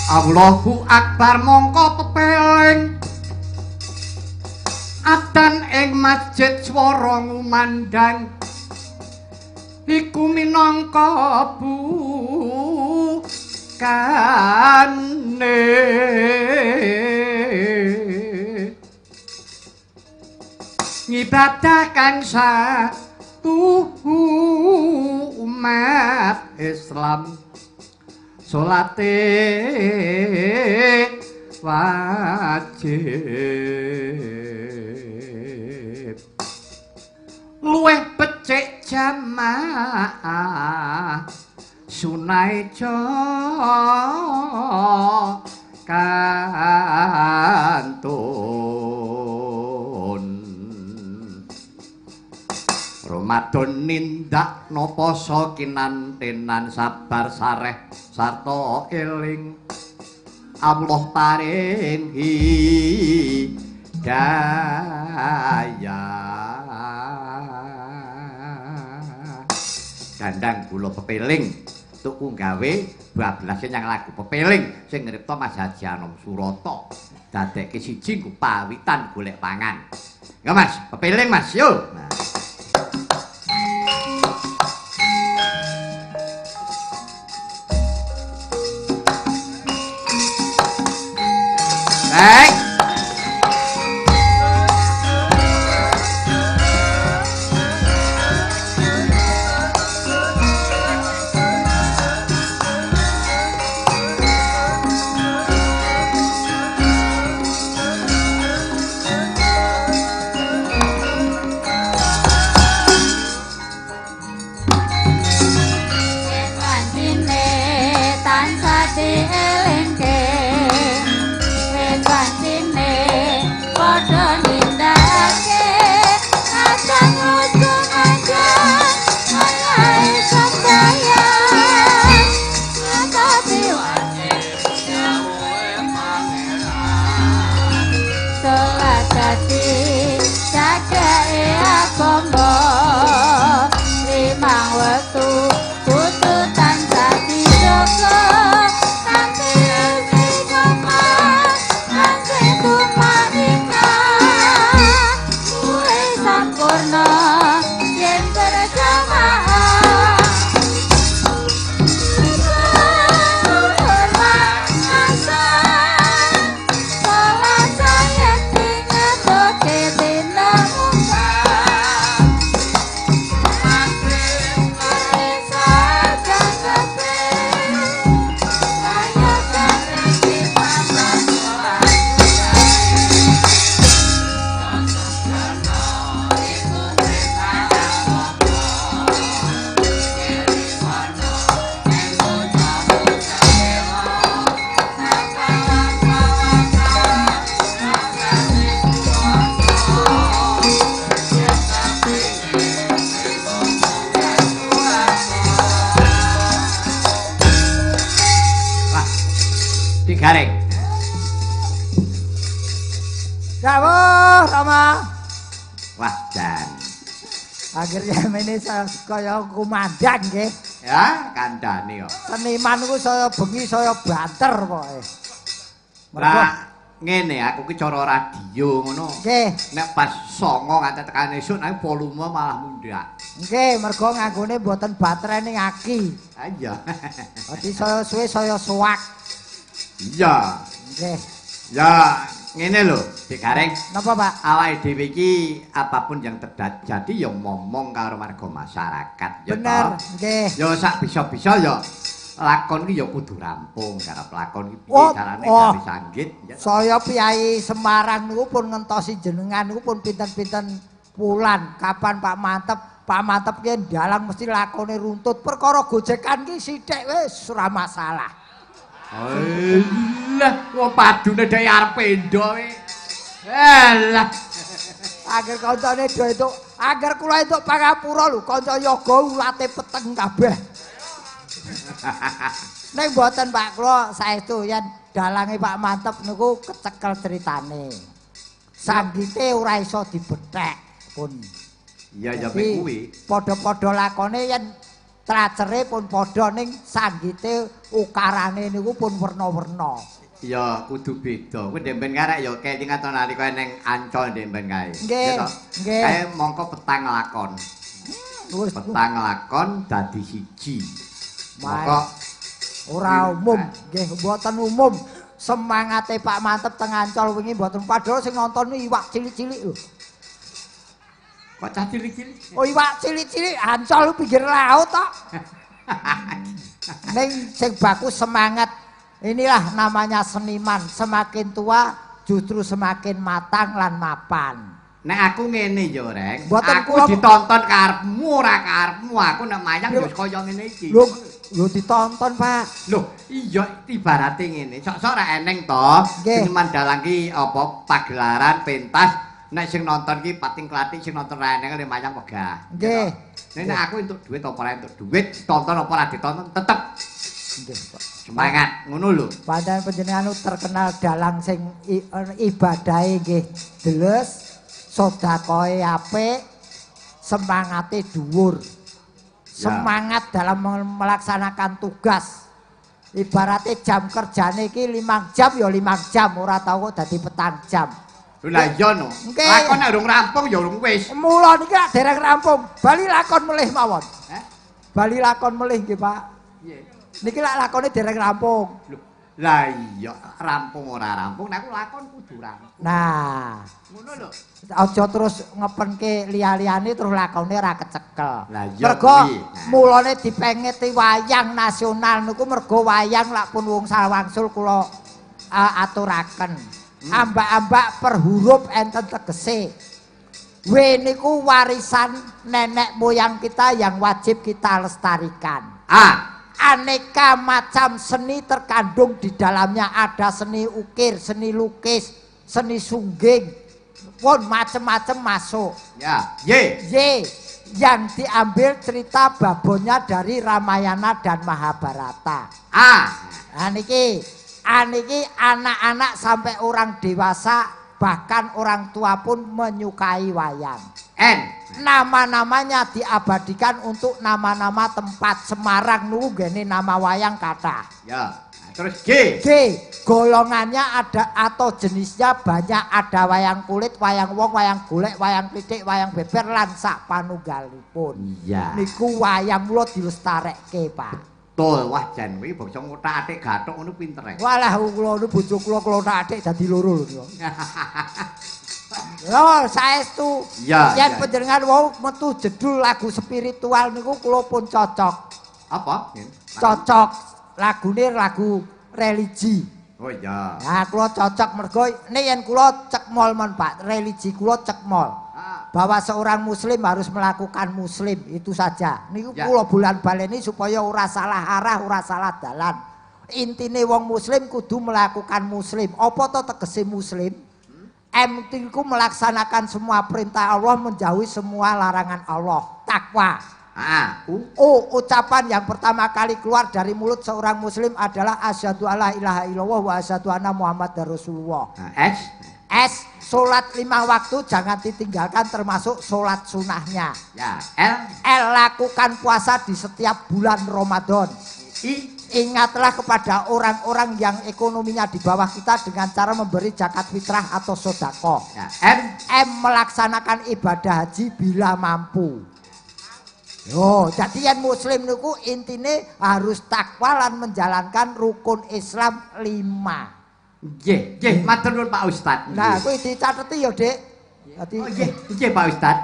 Allahu Akbar mongko pepeling adan ing masjid swara ngumandang iku minangka bukane ngibadah kang satu umat Islam salate wajib luwih becik jamaah sunai kantun. Ramadan nindakno poso kinantenan sabar sareh sarta eling Allah paring hidayah. Dandang gula pepeling tuku gawe 12 nyang lagu pepeling sing ngripta Mas Haji Anom Surata dadekke siji nggo pawitan golek pangan. Ya Mas, pepeling Mas yo. Nah. Baik. Gareng. Dawuh Rama. Wah, jan. Akhirnya mene kaya kumandang nggih. Ya, kandhane kok. Seniman ku saya bengi saya banter pokoke. Lah, ngene aku ki cara radio ngono. Nggih. Nek pas 09.00 nganti tekan esuk nek volume malah mundhak. Nggih, mergo nganggone mboten baterai ning aki. Ha iya. Dadi saya suwe saya suwak. Iya. Nggih. Ya, ngene lho, Dik Gareng. Napa, Pak? Awake dhewe iki apapun yang terjadi ya momong karo warga masyarakat ya. Bener, nggih. Ya sak bisa-bisa ya lakon iki ya kudu rampung karep lakon iki piye carane gawe sanggit. Saya Piyai Semarang niku pun ngentosi jenengan niku pun pinten-pinten wulan. Kapan Pak Mantep? Pak Mantep ki ndalang mesti lakone runtut. Perkara gojekan ki sithik wis ora masalah. Alah, wong padune dhek arep endo kowe. Alah. Angger kancane do entuk, angger kula entuk pangapura lho, kanca yoga ulate peteng kabeh. Ning mboten Pak, kula saestu yen dalange Pak Mantep niku kecekel critane. Sanggite ora iso dibethek pun. Iya ya kuwi. Padha-padha lakone yen Tracere pun padha ning sanggite ukarane niku pun werna-werna. Ya kudu beda. Kuwi ndek ben karek ya kelingan to nalika ning Ancol ndek ben kae. Nggih, nggih. Kae mongko petang lakon. Petang lakon dadi siji. Mongko ora umum, nggih mboten umum. Semangate Pak Manteb teng Ancol wingi mboten padahal sing nonton iwak cilik-cilik lho. Kok cah cilik-cilik? Oh iwak cilik-cilik Ancol pinggir laut tok. Ning sing bagus semangat. Inilah namanya seniman, semakin tua justru semakin matang lan mapan. Nek aku ngene ya, Reng. Mboten aku kula ditonton karepmu ora karepmu, aku nek mayang ya kaya ngene iki. Lho, lho ditonton, Pak. Lho, iya ibarate ngene. Sok-sok ra eneng to. Seniman dalang ki apa pagelaran pentas nek sing nonton ki pating klatik sing nonton ra eneng le mayang wegah. Nggih. Nek aku entuk duit apa ora entuk duit, ditonton apa ora ditonton tetep nggih, Pak. Semangat ngono lho. Padahal panjenengan terkenal dalang sing ibadahe nggih deles, sedekahe apik, semangate dhuwur. Semangat dalam melaksanakan tugas. Ibarate jam kerjane iki 5 jam ya 5 jam, ora tau kok dadi 4 jam. Lho lah iya no. Lakon nek urung rampung ya urung wis. Mula niki lak dereng rampung, bali lakon melih mawon. Heh? Bali lakon melih nggih, Pak. Piye? Niki lak lakone dereng rampung. Lho, lah iya rampung ora rampung nek aku lakon kudu rampung. Nah, ngono lho. Aja terus ngepenke liya-liyane terus lakone ora kecekel. Lah iya mergo kuwi. Nah. Mulane dipengeti wayang nasional niku mergo wayang lak pun wong sawangsul kula aturaken. Ambak-ambak per huruf enten tegese. W niku warisan nenek moyang kita yang wajib kita lestarikan. A. Aneka macam seni terkandung di dalamnya, ada seni ukir, seni lukis, seni sungging, pun macem-macem masuk. Ya, Y. Y yang diambil cerita babonnya dari Ramayana dan Mahabharata. A. Nah, niki, A niki anak-anak sampai orang dewasa bahkan orang tua pun menyukai wayang. N. Nama-namanya diabadikan untuk nama-nama tempat. Semarang niku nggene nama wayang kathah. Ya. Terus G. G, golongannya ada atau jenisnya banyak, ada wayang kulit, wayang wong, wayang golek, wayang klitik, wayang beber lan sak panunggalipun. Iya. Niku wayang mula dilestarekke, Pak. Betul, wah jan kuwi bangsa ngothak-athik gathuk ngono pinter e. Walah kula niku bojo kula kula othak-athik dadi loro lho. Lho, saestu. Iya, Yen panjenengan wau metu jedul lagu spiritual niku kula pun cocok. Apa? Cocok. Lagune lagu religi. Oh iya. Nah, kula cocok mergo nek yen kula cekmol mon, Pak, religi kula cekmol. Ah. Bahwa seorang muslim harus melakukan muslim, itu saja. Niku Ya. kula bulan baleni supaya ora salah arah, ora salah dalan. Intine wong muslim kudu melakukan muslim. Apa to tegese muslim? M niku melaksanakan semua perintah Allah, menjauhi semua larangan Allah. Takwa. Ah, U. U, ucapan yang pertama kali keluar dari mulut seorang muslim adalah asyhadu alla ilaha illallah wa asyhadu anna muhammadar rasulullah. Nah, S. S, sholat 5 waktu jangan ditinggalkan termasuk sholat sunahnya. Ya, L. L, lakukan puasa di setiap bulan Ramadan. I. Ingatlah kepada orang-orang yang ekonominya di bawah kita dengan cara memberi zakat fitrah atau sedekah. Ya, M. M, melaksanakan ibadah haji bila mampu. Yo, jadi yang muslim niku intine harus takwa lan menjalankan rukun Islam 5. Nggih, nggih, matur nuwun Pak Ustad. Nah, kuwi dicateti ya, Dik. Dadi Oh, nggih, nggih Pak Ustad.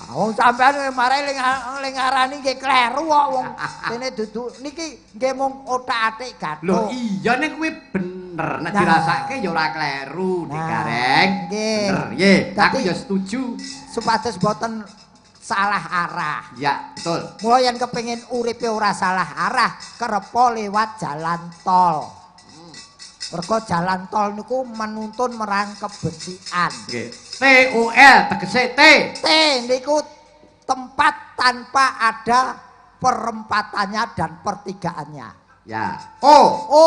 Ah, wong sampean mare ling ngarani nggih kleru kok wong kene duduk niki nggih mung othak-athik gathuk. Lho iya nek kuwi bener, nek Nah. dirasake ya ora kleru, Dik Nah, Gareng. nggih. Bener, nggih. Aku Dadi ya setuju. Supados boten salah arah. Ya, betul. Mula yen kepengin uripe ora salah arah, kerepo lewat jalan tol. Mergo jalan tol niku menuntun marang kebencian. Nggih. T O L tegese T. T niku tempat tanpa ada perempatannya dan pertigaannya. Ya. O. O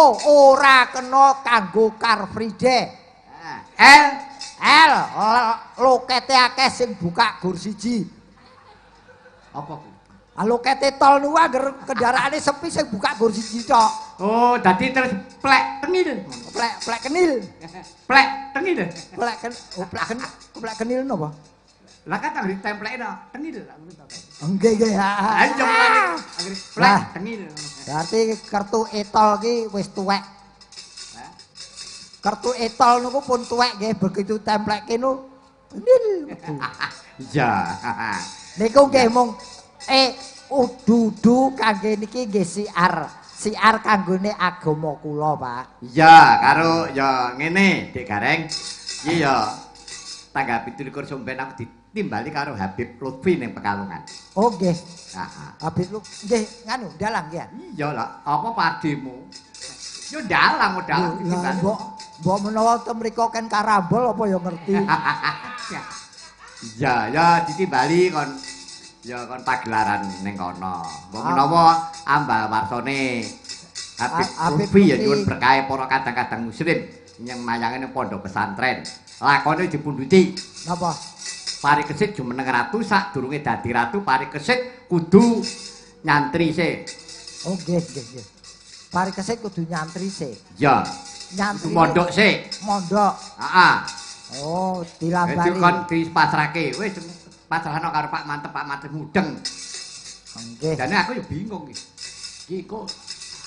ora kena kanggo Car Free Day. Nah, L. L lokete akeh sing buka gur siji. Apa kuwi? Lokete tol niku angger kendaraane sepi sing buka gur siji tok. Oh, dadi terus plek tengil. Plek plek kenil. Plek tengil. Plek ken, oh plek ken, plek kenil napa? Lah kan anggere templeke tengil. Nggih nggih. Ha anggere plek tengil. Berarti kertu e-tol ki wis tuwek. Kertu e-tol niku pun tuwek nggih, begitu templekke nu tenil. Iya. Niku nggih mung udu-udu kangge niki nggih siar. Siar kanggone agama kula, Pak. Iya, karo ya ngene, Dik Gareng. Iki ya tanggal 27 Somben aku ditimbali karo Habib Lutfi ning Pekalongan. Oh nggih. Heeh. Habib Lutfi nggih nganu dalang nggih. Iya lah, apa padimu? Yo dalang dalang ditimbali. Mbok mbok menawa te mriko ken karambol apa ya ngerti. Iya, ya ditimbali kon ya kon pagelaran ning kono. Mbok menawa ambal warsane Habib Lutfi ya nyuwun berkahe para kadang-kadang muslim nyang mayange ning pondok pesantren. Lakone dipunduti. Napa? Parikesit jumeneng ratu sadurunge dadi ratu parikesit kudu nyantri sik. Oh nggih nggih nggih. Parikesit kudu nyantri sik. Iya. Nyantri mondok sik. Mondok. Heeh. Oh, dilambari. Dadi kon dipasrahke. Wis pasrahno karo Pak Mantep, Pak Mantep mudeng. Nggih. Jane aku ya bingung iki. Iki kok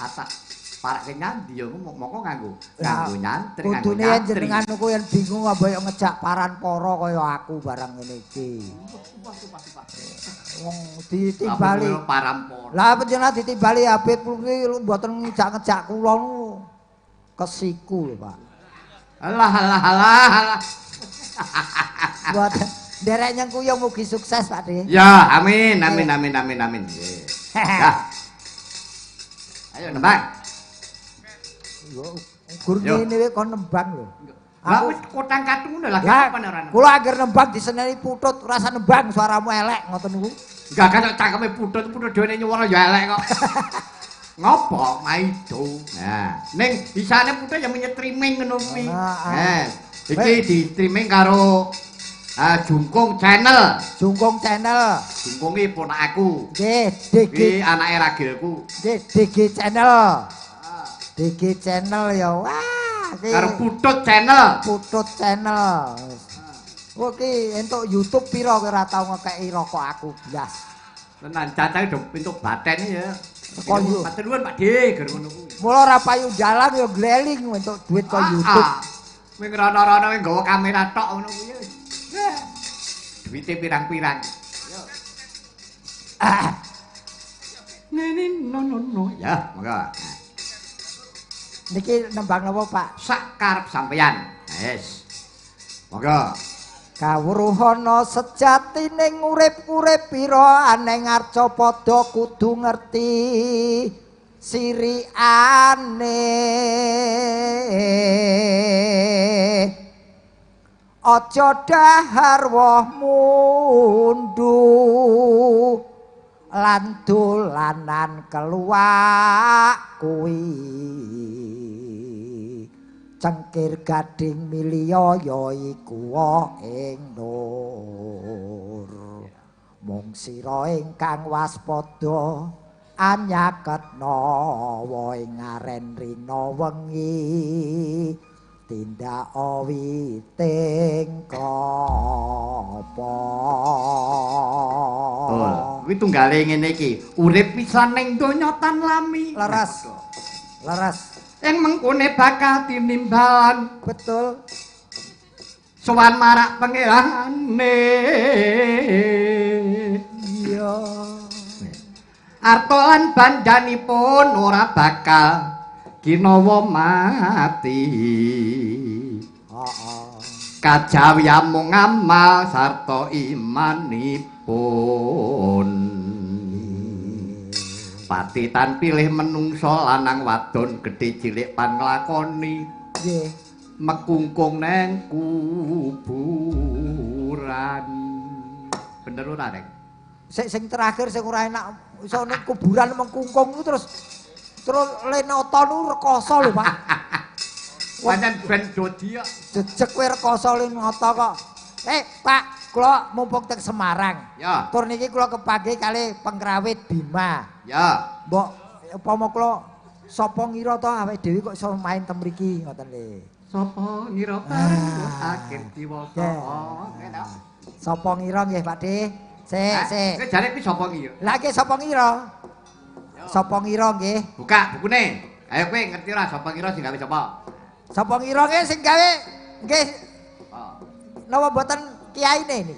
atak parake nyandi ya mongko nganggo nganggo nyantri nganggo nyantri. Kudune jenengan niku yen bingung apa ya ngejak paran para kaya aku barang ngene iki. Wong ditimbali parampara. Lah panjenengan ditimbali Habib kuwi mboten ngejak-ngejak kula niku kesiku lho, Pak. Alah alah alah alah. Mboten nderek nyengkuyung mugi sukses, Pak De. Ya, amin amin amin amin amin. Ya. Ayo nembang. Gur ngene wae kon nembang lho. Lah wis kotang katung ngono lagi kapan ora. Kula angger nembang diseneni putut, rasa nembang suaramu elek ngoten niku. Enggak kan cangkeme putut, putut dhewe nyuwara ya elek kok. Ngopo maido. Nah, ning bisane putut ya menyetriming ngono kuwi. Nah, iki di streaming karo Jungkung Channel. Jungkung Channel. Jungkung iki ponakku. Nggih, DG. Iki anake ragilku. Nggih, DG Channel. DG Channel ya. Wah, iki karo Putut Channel. Putut Channel. Wah, iki entuk YouTube pira kowe ora tau ngekeki rokok aku blas. Tenan cacahe do pintu baten ya. Teko yo. Matur nuwun Pak De, ger ngono kuwi. Mula ora payu dalang ya gleling entuk duit kok YouTube. Wing rono-rono wing nggawa kamera tok ngono kuwi. Duwite pirang-pirang. Yo. Nene no no no. Ya, monggo. Niki nembang napa, Pak? Sak karep sampeyan. Wis. Monggo. Kawruhana sejatine urip-urip pira aneng arca padha kudu ngerti sirikane. Aja dahar woh mundu lan dolanan keluwak kuwi. Cengkir gading milya ya iku ing nur. Mung sira ingkang waspada anyaketna wa ing aren rina wengi tindak witing kapa. Kuwi tunggale ngene iki, urip pisan ning donya tan lami. Leres. Leres. Ing mengkone bakal tinimbalan. Betul. Sowan marak pangerane. Iya. Arta lan bandhanipun ora bakal kinawa mati. Heeh. Kajawi amung amal sarta imanipun. Pati tan pilih menungso lanang wadon gedhe cilik pan nglakoni. Nggih. Mekungkung neng kuburan. Bener ora, Rek? Sik sing terakhir sing ora enak iso ning kuburan mengkungkung ku terus terus lenata nu rekoso lho, Pak. Pancen ben dodi kok. Jejeg kowe rekoso lenata kok. Pak, Kula mumpung teng Semarang. Ya. Tur niki kula kepanggih kali pengrawit Bima. Ya. Mbok upama kula sapa ngira to awake dhewe kok iso main teng mriki ngoten lho. Sapa ngira bareng akhir diwasa. Ngene. Sapa ngira nggih Pak De? Sik, sik. Kowe jare kuwi sapa ngira? Lah iki sapa ngira? Sapa ngira nggih? Buka bukune. Ayo kowe ngerti ora sapa ngira sing gawe sapa? Sapa ngira nggih sing gawe nggih. Napa mboten kiyaine niki?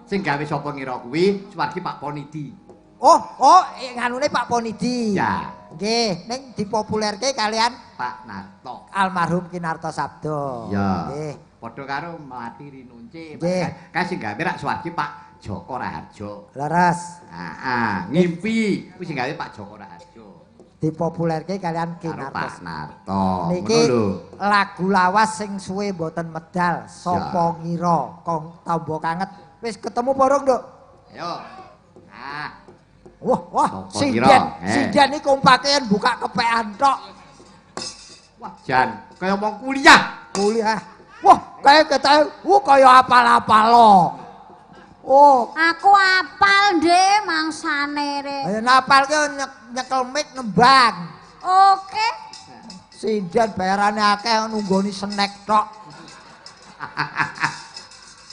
Sing gawe sapa ngira kuwi suwargi Pak Ponidi. Oh, oh, nganune Pak Ponidi. Ya. Nggih, ning dipopulerke kalian Pak Narto. Almarhum Ki Narto Sabdo. Ya. Nggih. Padha karo Melati Rinunce. Nggih. Kae sing gawe rak suwargi Pak Joko Raharjo. Leres. Heeh, ngimpi kuwi sing gawe Pak Joko Raharjo. Dipopulerke kalian Ki Narto. Pak Narto. Niki lagu lawas sing suwe mboten medal, sapa ngira kong tamba kanget. Wis ketemu porong, Nduk? Ayo. Ah. Wah, wah, sinden, sinden iki kompakean buka kepekan tok. Wah, jan kaya wong kuliah. Kuliah. Wah, kaya ketoke, wah kaya apal-apal. Oh, aku apal ndek mangsane rek. Ayo napal ki nyekel mic nembang. Oke. Sinden bayarane akeh nunggoni snack tok.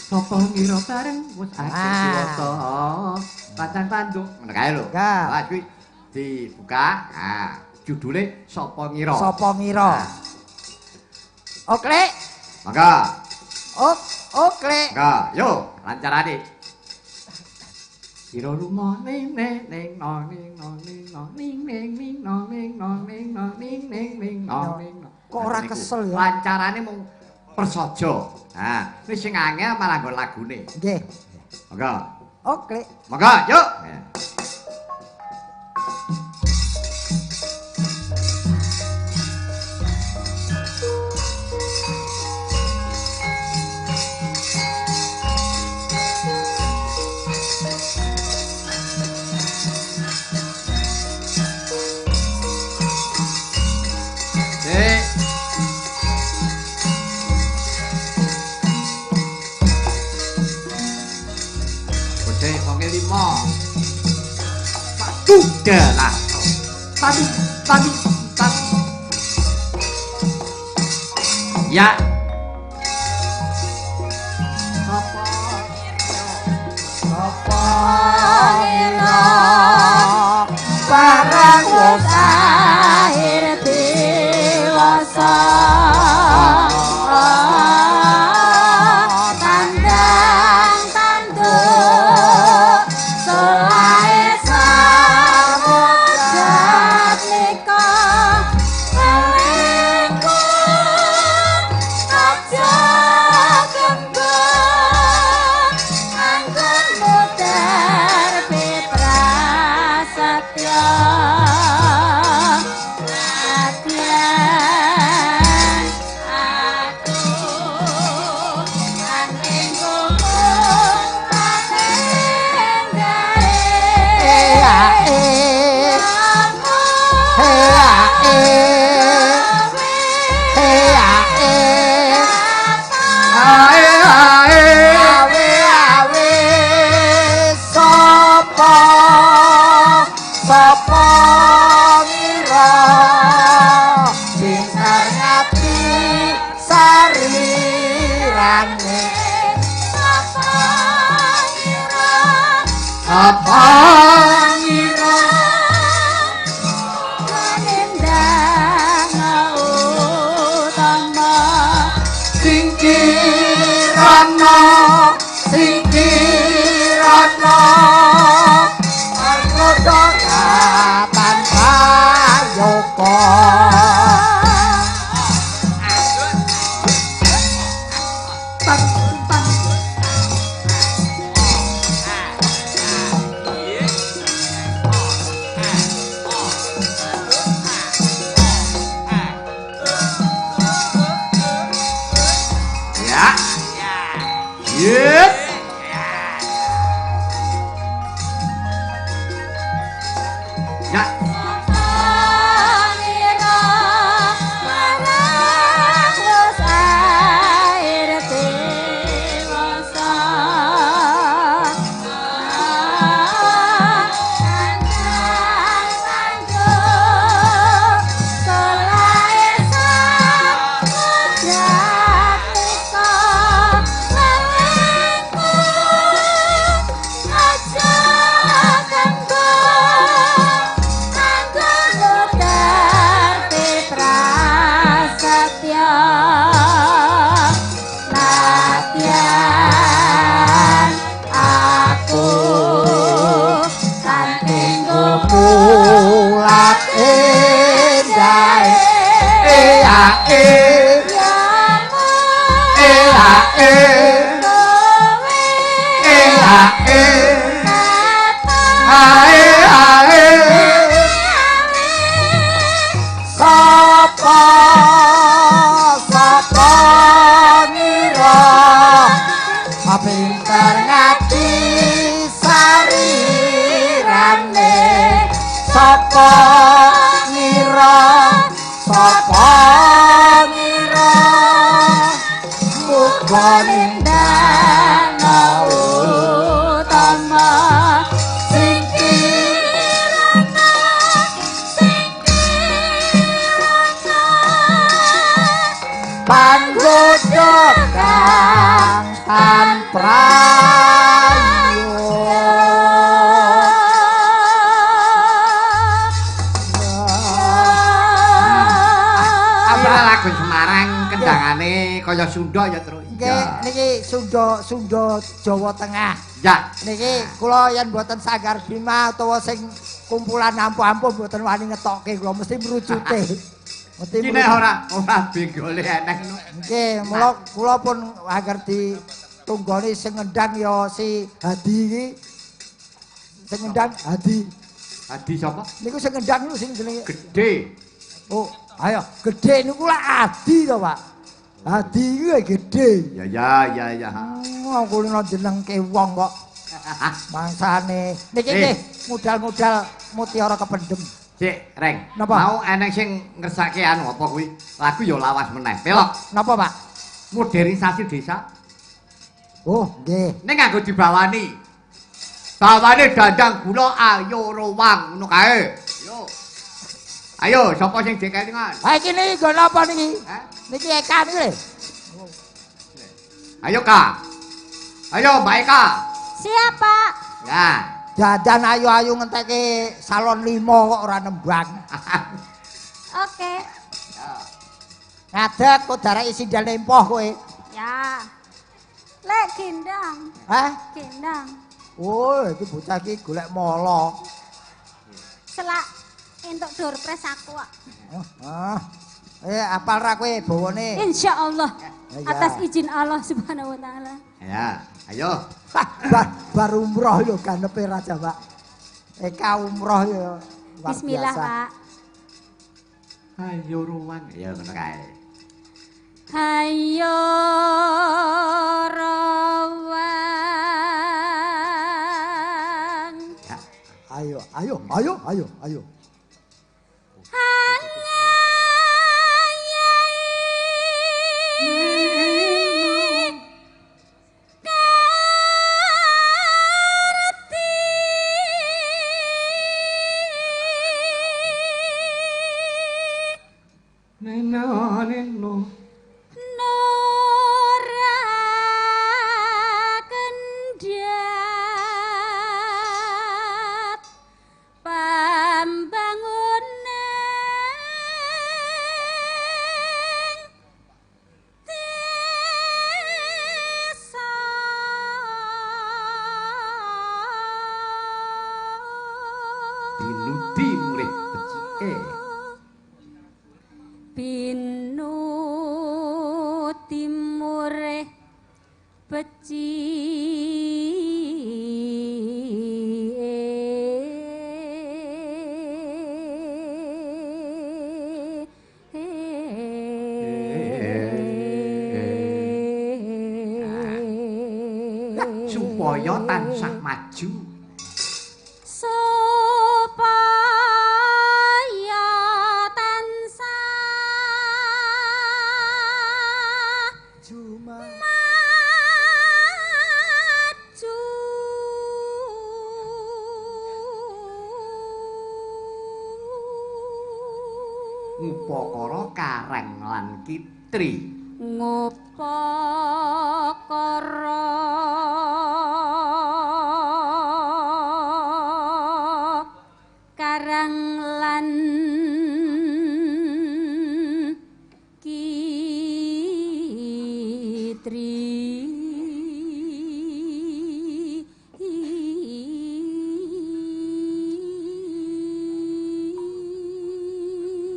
Sapa ngira bareng wis akhir diwasa. Pancang tanduk ngono kae lho. Wah, kuwi dibuka. Ah, judule Sapa Ngira. Sapa Ngira. Oke. Mangga. Oke. Mangga, yo lancarane. Sira lumo ning ning ning no ning no ning no ning ning ning no ning no ning no ning ning ning no ning no. Kok ora kesel ya? Lancarane mung persaja. Nah, wis sing angel malah nggo lagune. Nggih. Mangga. Oke. Mangga, yuk. Lah, tadi, tadi, tadi. Ya. Sapa sapa ngira barang wis akhir dewasa. Tandang tanduk selae Ya. e e a e e a e a e a e. Sapa sapa ngira pinter ngati sarirane, sapa ngira, sapa ngira muga nindana utama sing kirana, sing kirana panggoda kang tan prayo. Apa lagu Semarang kendangane kaya Sunda ya, Tru? Nggih, niki Sunda, Sunda Jawa Tengah. Ya. Niki kula yen mboten Sanggar Bima utawa sing kumpulan ampuh-ampuh mboten wani ngetokke kula, mesti mrucute. Mesti Iki nek ora ora benggole eneng. Nggih, mula kula pun angger ditunggoni sing ngendang ya si Hadi iki. Sing ngendang Hadi. Hadi sapa? Niku sing ngendang niku sing jenenge Gedhe. Oh, ayo gedhe niku lak Adi to, Pak. Hadi iku ya gedhe. Ya ya ya ya. Aku lho jenengke wong kok. Mangsane. Niki nggih modal-modal mutiara kependem. Cik, Reng. Napa? Mau eneng sing ngersake anu apa kuwi? Lagu ya lawas meneh. Pelok. Napa, Pak? Modernisasi desa. Oh, nggih. Ning nganggo dibawani. Bawane dandang gula ayo rowang ngono kae. Yo. Ayo, sapa sing dikelingan? Ha iki niki nggo napa niki? Hah? Niki Eka niki lho. Ayo, Kak. Ayo, Mbak Eka. Siap, Pak. Ya. Dandan ayu-ayu ngenteke salon 5 kok ora nembang. Oke. Ngadeg kok darake sindal nempoh kowe. Ya. Lek gendang. Hah? Gendang. Oh, iki bocah iki golek molo. Selak entuk doorpress aku kok. Ah. Apal ra kowe bawane? Insyaallah. Ya. Atas izin Allah Subhanahu wa taala. Ya, ayo. Hah, bar umroh yo ganepe raja, Pak. Eka umroh yo luar Bismillah, biasa. Pak. Ayo ruwang. Ya ngono kae. Hayo rawang. Ya. Ayo, ayo, ayo, ayo, ayo. Neno neno. Nora kendhat pambangunan desa. Binudi mulih becike. Binu timure becike. Supaya tansah maju. Supaya tansah Cuma maju. Ngupakara karang lan kitri. Ngupakara karang lan kitri.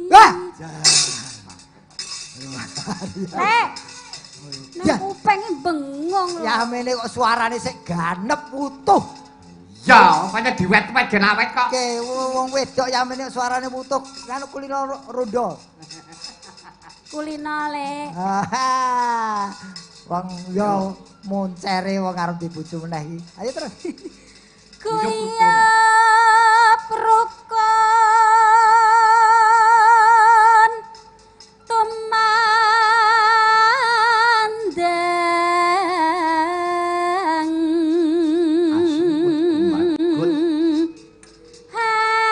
Wah. Lek. Nang kupinge bengong lho. Ya mene kok suarane sik ganep utuh. Ya, pancen diwet-wet gen awet kok. Oke, wong wedok ya mene suarane utuh. Kan kulino rondo. Kulino le. Wong yo moncere wong arep dibojo meneh iki. Ayo terus. Guyub rukun tumandang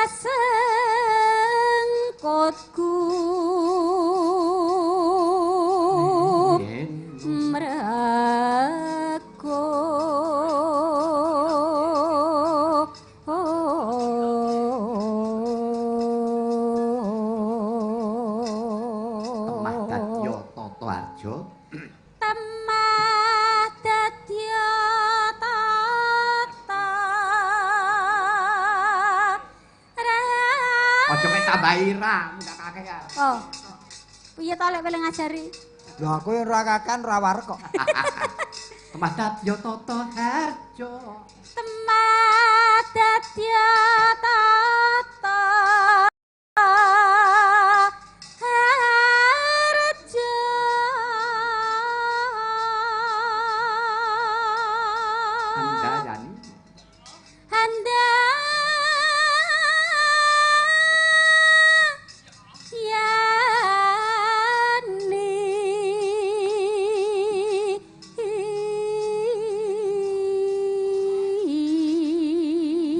hasengkot gub mrego. Temah dadya tata harja. Temah dadya tata. Aja mek tambah irang, ndak kakean. Oh. Piye to lek weling ngajari? Lah aku ora kakean ora wareg kok. Temah dadya tata harja. Temah dadya tata harja. Handayani. Handayani.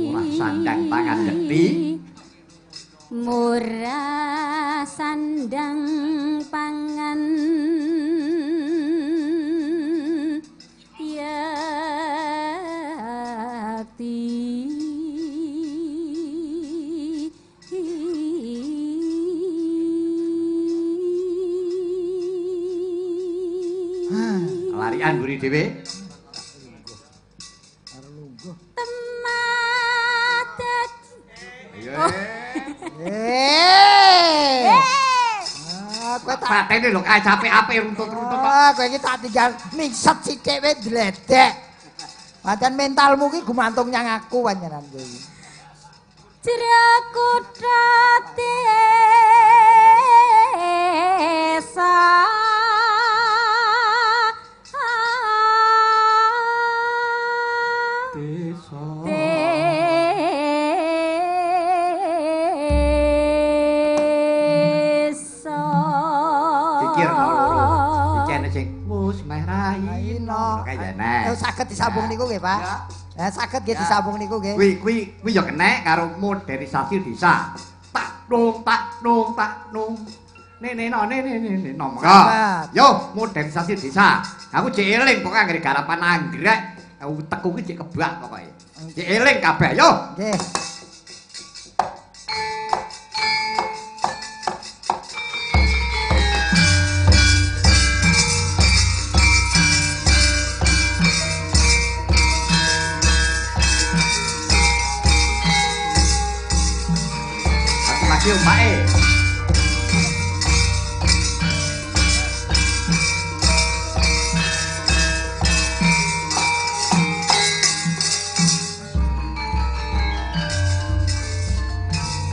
Murah sandang pangan gekti. Murah sandang pangan yakti. Larian mburi dhewe. Temah dadi. Ayo. Eh. Ah, kowe tak Patene lho kae capek-apik runtut-runtut kok. Ah, kowe iki tak tinggal mingset sithik wae ndledek. Pancen mentalmu ki gumantung nyang aku panjenengan kowe iki. Jero kutha desa. Desa. Desa. Pikir loro. Iki ana sing wis meh raino. Kae ya nek. Saged disambung niku nggih, Pak. Ya. Saged nggih disambung niku nggih. Kuwi kuwi kuwi ya kenek karo modernisasi desa. Tak nung tak nung tak nung. Nene no nene nene no. Yo modernisasi desa. Aku jek eling pokoke anggere garapan anggrek utekku ki jek kebak pokoke. Jek eling kabeh yo. Nggih. Lagi ombake.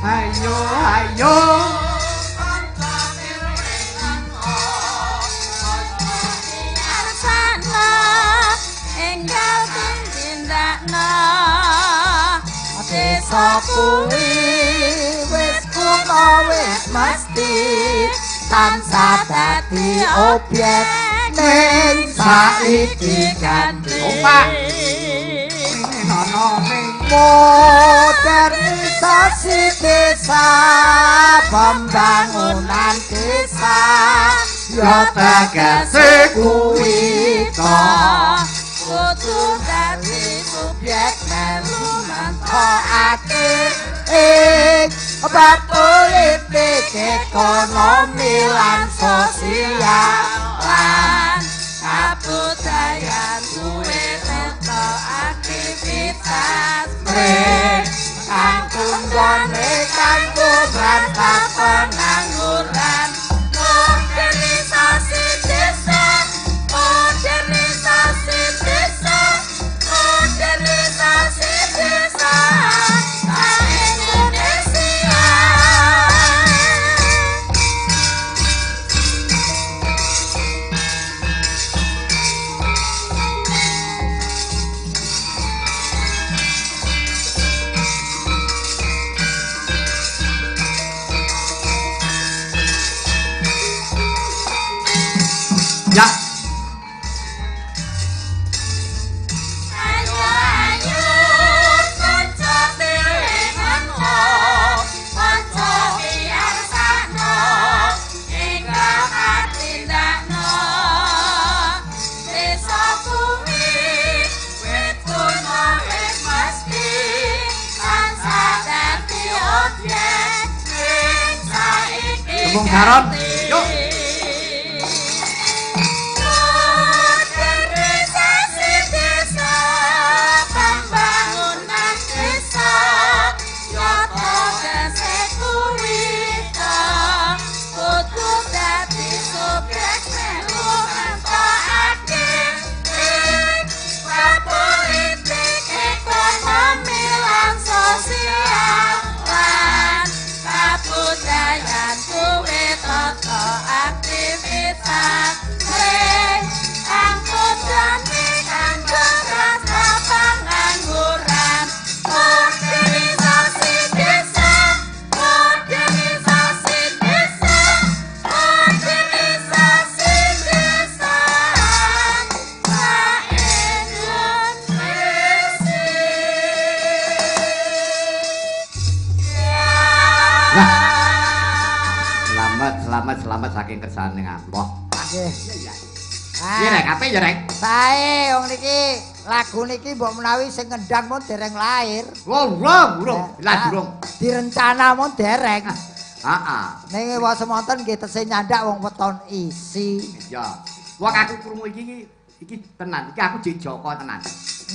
Ayo ayo Arsana enggal tindakna desa kuwi wis kuno wis mesti tansah dadi obyek ning saiki ganti. Opak. Nono ning modernisasi desa, pembangunan desa, ya tegese kuwi to kudu dadi subjek melu mantokake ing bab politik, ekonomi lan sosial lan kabudayan duwe tata aktivitas mrek kang tunggone kanggo berantas pengangguran. Modernisasi Ya. Ayo ayo kanca kanca kanca biyarsana enggal katindakno desa kuwi wit kuno wis mesti tansah dadi objek sing saiki Tembung saron, yuk. Modernisasi desa, pembangunan desa, nyata desa kuwi ta, kudu dadi subjek melu nentokake ing bab politik, ekonomi lan sosial lan kabudayan kuwi tata aktivitas ring kang kudune kanggo rasa pengangguran. Modernisasi desa, modernisasi desa, modernisasi desa sa Nah. Indonesia. Selamat, selamat, selamat saking kersane Allah. Nggih. Iya. Piye rek, ape ya rek? Sae wong niki lagu niki mbok menawi sing ngendang mon dereng lahir. Wong, wong, durung, lah durung. Direncana mon dereng. Heeh. Ning wae semonten nggih tesih nyandak wong weton isi. Iya. Wong aku krungu iki iki tenan, iki aku jek Joko tenan.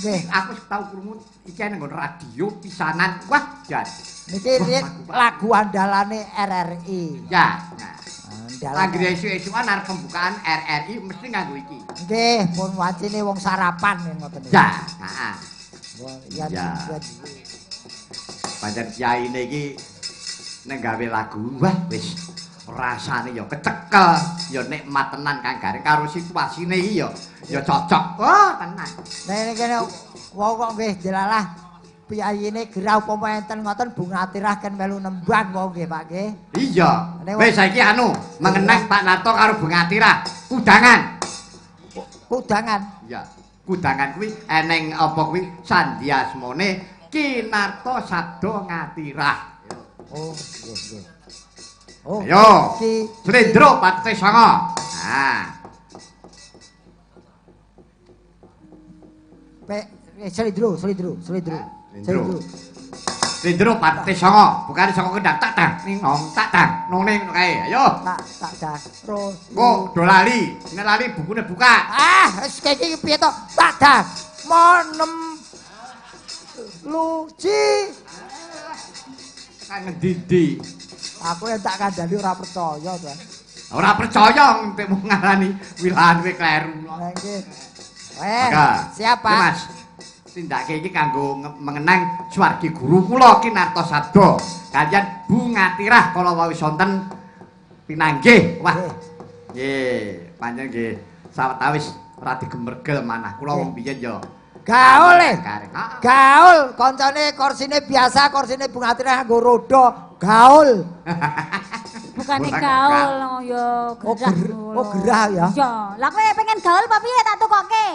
Nggih. Aku tau krungu iki nang nggon radio pisanan. Wah, jan. Niki riyen lagu andalane RRI. Ya. Nah. Andalan. Anggere esuk-esukan arep pembukaan RRI mesti nganggo iki. Nggih, pun wacine wong sarapan ngoten niku. Ya, heeh. Wong ya. Ya. Pancen kiyaine iki nek gawe lagu, wah wis rasane ya kecekel, ya nikmat tenan Kang Gareng karo situasine iki ya ya cocok. Wah, tenan. Nek kene wong kok nggih delalah piyayine gerah upama enten ngoten Bunga Tirah ken melu nembang wong nggih Pak nggih. Iya. Nek Wis saiki anu, mengenang Pak Narto karo Bunga Tirah, kudangan. Kudangan. Iya, kudangan kuwi eneng apa kuwi sandiasmane Ki Narto Sabdo Ngatirah. Oh, nggih nggih. Oh, Ayo. Ki Slendro Patih Sanga. Nah, P Slendro, Slendro, Slendro. Slendro. Slendro Patih Sanga, bukane saka kendang tak tang ning nong tak tang nong ning ngono kae. Ayo. Tak tak dah. Ro. Engko do lali, nek lali bukune buka. Ah, wis iki piye to? Tak dah. Mo nem luci. Kang ngendi-endi. Aku yang tak kandhani ora percaya to. Ora percaya entekmu ngarani wilahan kowe kleru. Lah nggih. Maka, Siap, iki, Pak. Mas. Tindake iki kanggo mengenang swargi guru kula Ki Narto Sabdo. Kaliyan Bunga Tirah kala wau sonten pinanggih. Wah. Nggih, pancen nggih sawetawis ora digemergel manah kula wong biyen ya. Gaul e. Kareng. Heeh. Gaul, koncone korsine biasa, korsine Bunga Tirah nganggo roda. Gaul. Bukane Ora gaul ya Oh, gerah. oh, gerah ya. Iya. Lah kowe pengen gaul apa piye tak tukoke?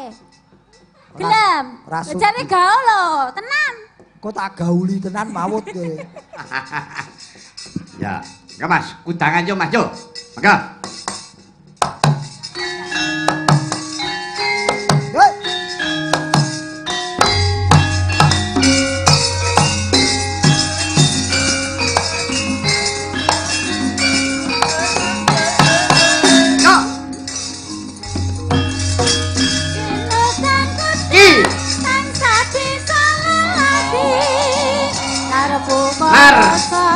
Gelem. Ora sudi. Jane gaul lho, tenan. Kok tak gauli tenan mawut kowe. Ya, enggak Mas, kudangan yo Mas yo. Mangga. Hei. Yo. Ki. Tansah disalati karepku Nar. rasa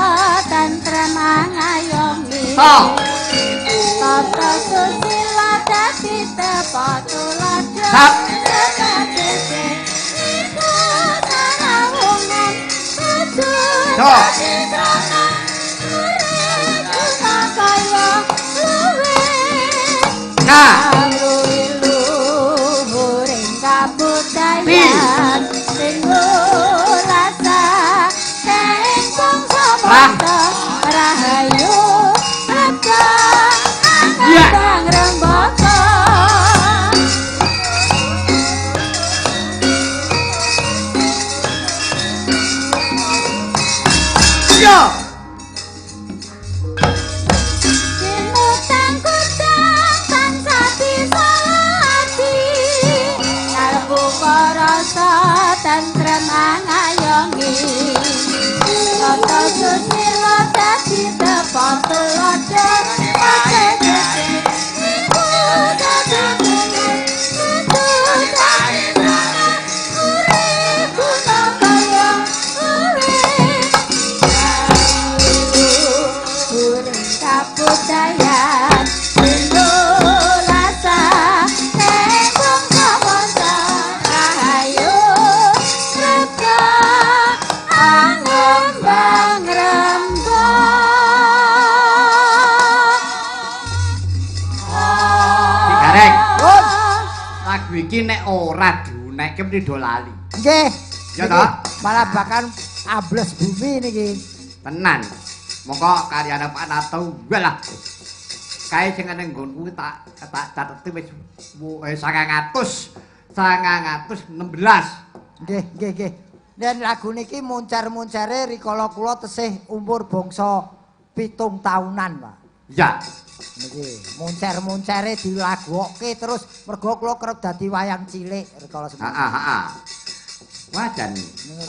tentrem angayomi. To. Tata susila dadi tepa tuladha. Sap. Iku sarawungan kudu To. dadi srana urip guna kaya luwe. Ka. Luhuring kabudayan sing rasa sing bangsa Rah. bangsa rahayu reja Ya. angkang rembaka. Kabudayan Lindulasa ning bangsa-bangsa rahayu rega angembang rembang. Digareng. Pun. Lagu iki nek ora diunekke mesti do lali. Nggih. Ya toh? Malah bahkan ambles bumi niki. Tenan. Mongko karyane Pak Narto lah. Kae sing nang nggonku tak tak cateti wis 900 916. Nggih, nggih, nggih. Dan lagu niki muncar-muncare rikala kula tesih umur bangsa 7 tahunan, Pak. Ya. Niki muncar-muncare dilagokke terus mergo kula kerep dadi wayang cilik rikala semono. Heeh, heeh. Wah, jan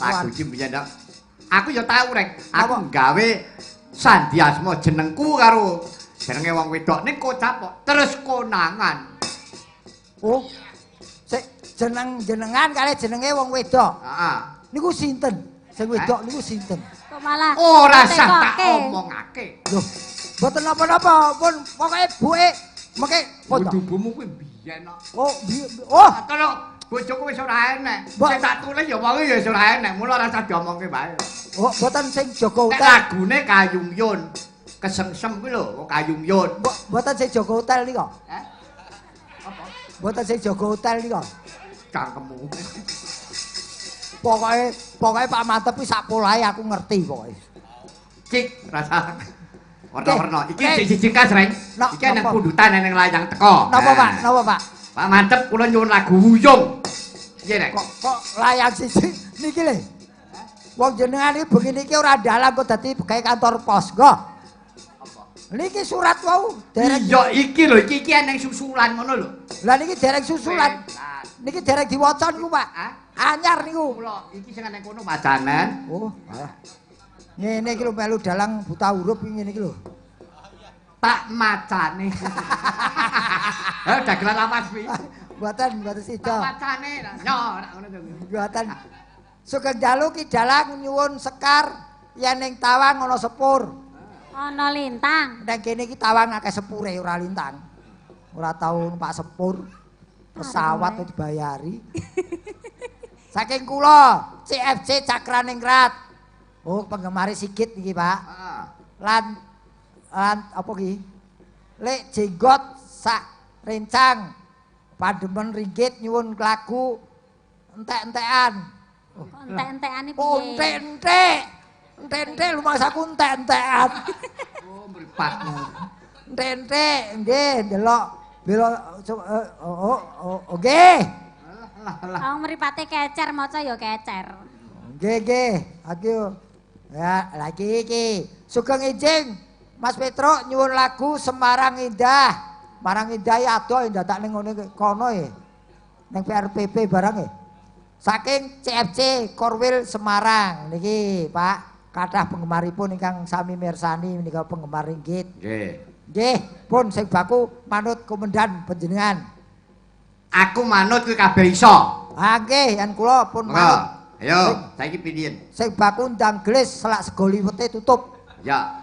lagu iki mbiyen tok. Aku ya tau rek. Aku gawe sandiasma jenengku karo jenenge wong wedok ning kocap kok terus konangan. Oh. Sik jeneng jenengan kalih jenenge wong wedok. Heeh. Niku sinten? Sing wedok niku sinten? Kok malah Ora sah tak tekoke. omongake. Loh, mboten napa-napa, pun pokoke buke mengke pun to. Bojomu kuwi mbiyen kok. Oh, oh, Kalau bojoku wis ora enek. Mbok- Sing tak tulis ya wong ya wis ora enek, mula ora usah diomongke wae. oh, mboten sing jaga Nek hotel. lagune Kayung Yun, kesengsem kuwi lho, wong Kayung Yun. Mboten sing jaga hotel nika. Eh? Apa? Mboten sing jaga hotel nika. Cangkemmu. Pokoke pokoke Pak Mantep kuwi sak polahe aku ngerti pokoke. Cik rasa warna-warna. Iki Oke. sing siji kas, Reng. Iki nang Napa? pundutan nang layang teko. Napa Nah. Pak? Napa Pak? Pak Mantep kula nyuwun lagu Wuyung. Piye Reng? Kok kok layang siji niki lho. Wong jenengan iki bengi niki ora dalang kok dadi pegawe kantor pos, nggo. Niki surat wau dereng. Iya iki lho, iki iki eneng susulan ngono lho. Lah niki dereng susulan. Niki dereng diwaca niku, Pak. Hah? Anyar niku. Kula iki sing nang kono wacanan. Oh, alah. Ngene iki lho melu dalang buta huruf iki ngene iki lho. Tak macane. Eh dagelan lawas kuwi. Mboten, mboten Tak sida. macane nyo rak ngono to. Mboten. Sugeng dalu ki dalang nyuwun sekar yen ning tawang ana sepur. Ana lintang. Nang kene iki tawang akeh sepure ora lintang. Ora tau numpak sepur. Pesawat kok dibayari. Saking kula CFC Cakraningrat. Oh, penggemare Sigit niki, Pak. Heeh. Lan lan apa ki? Lek jenggot sak rencang pandemen ringgit nyuwun lagu entek-entekan. Kok entek-entekane piye? Oh, entek-entek. Entek-entek lumasaku entek-entekan. Oh mripatmu. Entek-entek nggih ndelok belok oh oh nggih. Alah alah. Wong mripate kecer maca ya kecer. Nggih nggih, aku ya lagi iki. Sugeng enjing Mas Petruk nyuwun lagu Semarang Indah. Semarang Indah ya adoh ndadak ning ngene kono ya. Ning PRPP barang ya. Saking CFC Korwil Semarang niki Pak, kathah penggemaripun ingkang sami mirsani menika penggemar ringgit. Nggih. Nggih, pun sing baku manut komendan panjenengan. Aku manut kuwi kabeh iso. Ah nggih, yen kula pun Monggo. manut. Ayo, saiki pilihin. Sing baku ndang gelis selak sego liwete tutup. Ya.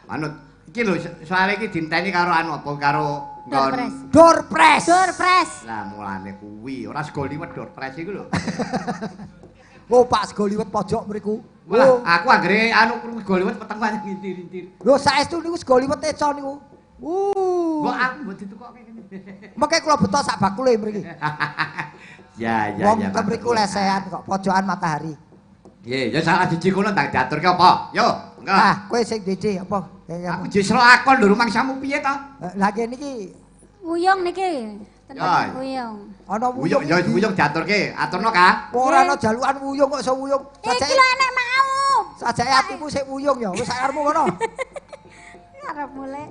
Manut. Iki lho soalé iki dinteni karo anu apa karo nggon. Door press. Door press. Door press. Lah mulane kuwi ora sego liwet door press iku lho. Oh, Pak sego liwet pojok mriku. Walah, Oh. aku anggere anu krungu sego liwet peteng banyak ngintir-intir. Lho saestu niku sego liwet eco niku. Mbok aku mbok ditukokke kene. Mengke kula beto sak bakule mriki. Ya ya Wong ya. ke mriku lesehan kok pojokan matahari. Nggih, ya salah siji kono ndang diaturke apa? Yo, monggo. Ah, kowe sing dede apa? Aku jisro akon lho rumangsamu piye to? Lah kene iki Wuyung niki. Ya. Tenang wuyung. ana Wuyung wuyung. ya wuyung diaturke. Aturno Kak. Ora ana jalukan wuyung kok iso wuyung. Iki Sajake lho enek mau. sajake atimu sik wuyung ya. Wis sakarepmu kono. Arep mulai.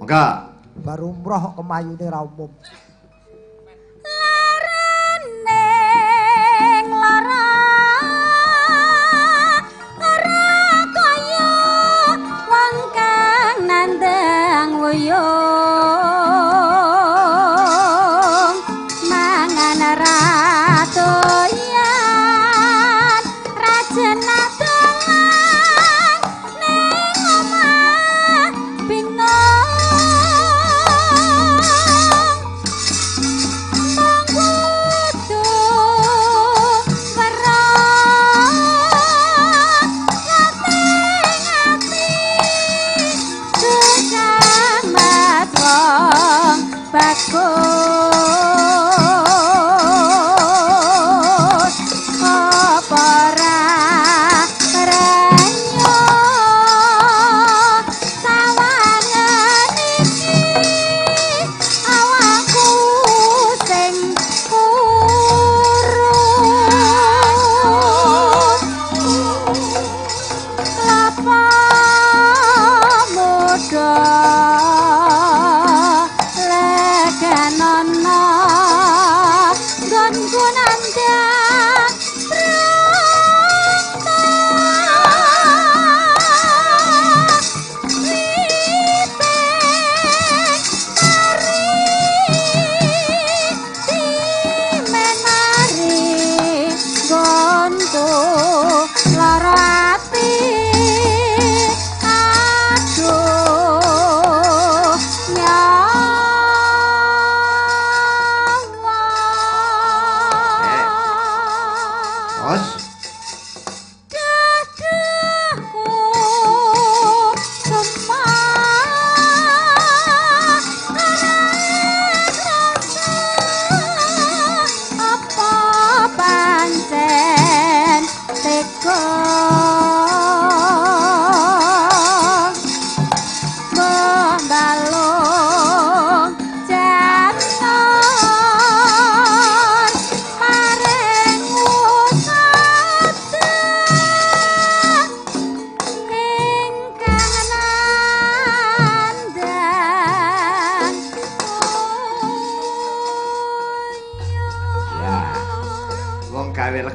Monggo. Baru umroh kok kemayune ra umum. Larane lara ora kaya wong kang nandang wuyung mangan ra doyan ra jenah dolan ning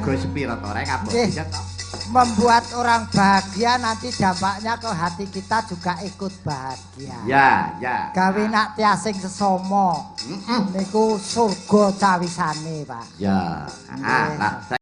Mergo sepira to rek abot Nggih. ya to. Membuat orang bahagia, nanti dampaknya ke hati kita juga ikut bahagia. Ya, ya. Gawe nak tiasing sesama. Niku surga cawisane, Pak. Ya. Ah, Nggih. lah.